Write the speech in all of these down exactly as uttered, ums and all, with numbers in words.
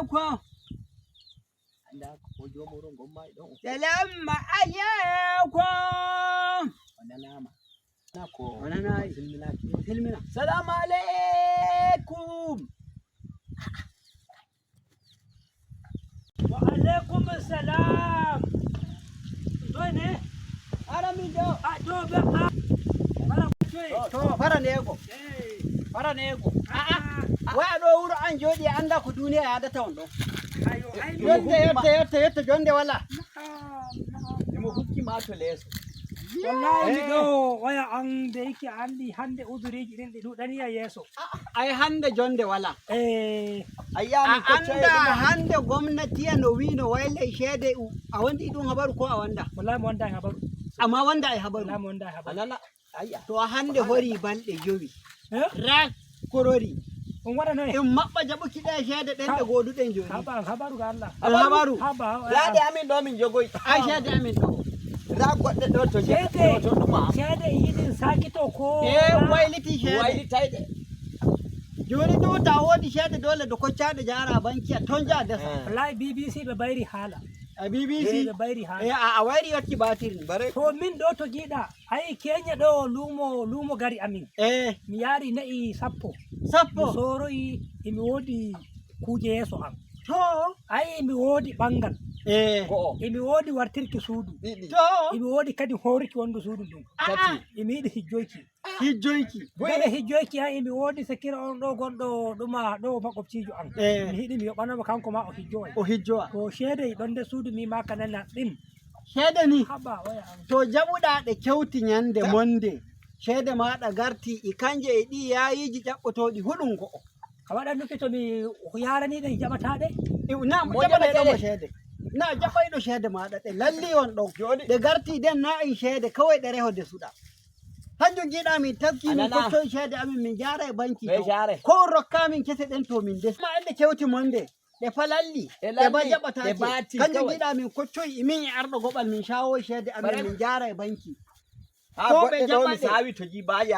Ko. Anda ko jomoro gomma e ɗon. Salamu alaikum. O nanaama. Na ko o nanayi. Silminaaki. Silmina. Salamu alaikum. Wa alaikum salam. Ɗo ne? Ara min ɗo. A ɗo be a. Bara ko toye? To, faraneego. Eh. Faraneego. Ah, ah. Waya ɗo wuro an jooɗi a annda ko duniya yaadata on ɗo. Ayo, ay, jonde yette, yette, yette, jonde wala. Na'am, na'am. Imo hukki ma to leeso. Wallahi mi ɗo waya an da yake a anndi hannde uduriiji ɗin ɗi ɗuɗaniya yeeso. Ay hannde jonde wala. Eh. A annda hannde gomnatiya no wiino waylay ceede u-, a wandi ɗum habaru ko a wanda? Wallahi mi wanda e habaru. Amma wanda e habaru. Wallahi mi wanda e habaru. A nana, ayya. To a hannde hori balɗe jowi. Eh? Rak korori. On waɗa noye? En maɓɓa jaɓuki ɗe ceede ɗen ɗe gooduɗen jooni. Haba, habaru ga Allah. Alhabaru. Haba, haba. Laaɗe amin ɗo min jogoy. Ay ceede amin ɗo. Ra goɗɗe ɗo to je-, ceede, to, to ɗuma. Ceede yiɗin sakito ko. E wayliti ceede. Waylitayɗe. Jooni ɗo ta woodi ceede dole do koccaɗe jara banki a ton ja desa. Eh. Wallahi B B C ɓe bayri haala. A B B C? Eh, ɓe bayri haala. Eh, a, a wayri yotti batiri. Bare. To min ɗo to giɗa. Ay, keenya ɗo luumo, luumo gari amin. Eh. Mi yaari na'i sappo. Sappo? Mi sooroyi, emi woodi kuuje yeeso am. To. Ay, emi woodi ɓanngal. Eh. Go'o. Emi woodi wartirki suudu. Ɗiɗi. To. Emi woodi kadi hooruki wondu suudu ndun. Tati. Emi yiɗi hijjoyki. Hijjoyki. Bele hijjoyki ay, emi woodi sekira on ɗo gonɗo ɗuma ɗo makwabcijo am. Eh. Mi yiɗi mi yoɓanamo kanko ma o hijjoy. O hijjowa. To ceede e ɗon nder suudu mi ma kanana ɗin. Ceede ni, haba, oya an. To jaɓuɗa ɗe kewti nyande monde, ceede maɗa garti e kanje e ɗi yaayiji ƴaɓɓotooɗi huɗun go'o. A waɗan nufi to mi yarani ɗe, mi jaɓata ɗe? I, na, mo jaɓanay ɗo mo ceede. Na, jaɓayɗo ceede maɗa ɗe lalli on ɗon. Jooni. Ɗe garti den na en ceede kawai ɗe reho de suɗa. Hanjum jiɗa min tafki min koccoy ceede amin min jara e banki to. Ko on rokka min kese ɗen to min des. Ma ende kewti monde. Ɗe falalli, ɗe ba jaɓataake. Kanjum jiɗa min koccoy e min e arɗo goɓal min cawo ceede amin min jara e banki. Ko ɓe jaɓaɗe,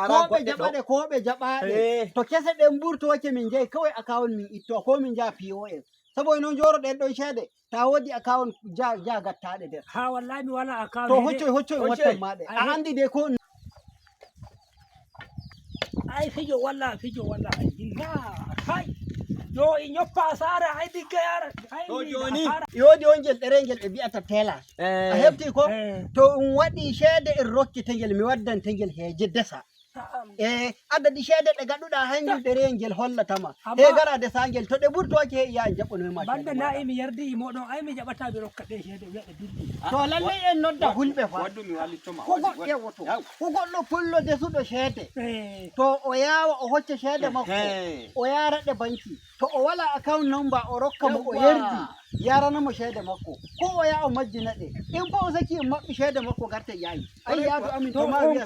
ko ɓe jaɓaɗe, ko ɓe jaɓaɗe. To kese ɗen mburtooke min jeyi kawai akawun min itto, ko min jaha P O S. Sabu e non joroɗen ɗon ceede, ta woodi akawun ja, ja gattaɗe nder. Ha wallahi mi wala akawun. To hoccoy, hoccoy wattan maɗe. A andi de ko Ay fijo walla, fijo walla, ay ina, hay. Yo i ñoppa asara, ay digga yara. Ay to joni, i wodi on ngel ɗerengel ɓe mbi'ata tela. Eh. A hefti ko? Eh. To un waɗi ceede en rokkite ngel, mi waddante ngel heeje desa. Na'am. Eh, adadi ceede ɗe gaɗuɗa hanjum ɗerengel hollatama. Amma he gara desa ngel, to ɗe ɓurtoke he iya jaɓɓo no ma. Banda na imi yardi imo ɗon, ay mi jaɓata mi rokka ɗe ceede, wi'a ɗe dilli. To lallay en nodda hulɓe fa. Waddu mi wallitto ma. Ko goɗɗo pullo desuɗo ceede. Eh. To o yawa o hocca ceede makko. Eh. O yara ɗe banki. To o wala account number o rokka mo o yerdi. Yarana mo ceede makko. Ko o yaha o majjina ɗe. In fa o saki en maɓɓi ceede makko garte yayi. Ay yaadu amin to ma wiya.